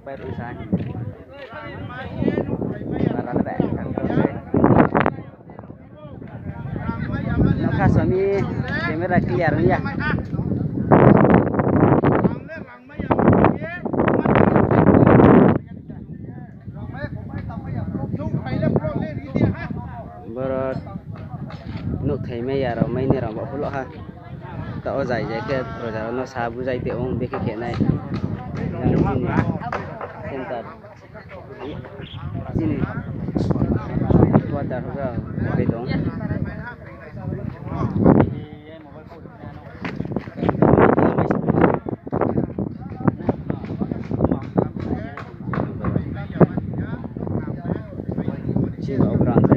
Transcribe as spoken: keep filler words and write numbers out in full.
Pai rung sa. Nokha sami camera clear ong ya. Boro nouhthai mai ya rao, mai ni rao ba phulo ha. Ta o jai jai khe proja rao no sa bujai te ong, bekhe khe nai. Chini center, chini quarter rao bai tong. Chini o ground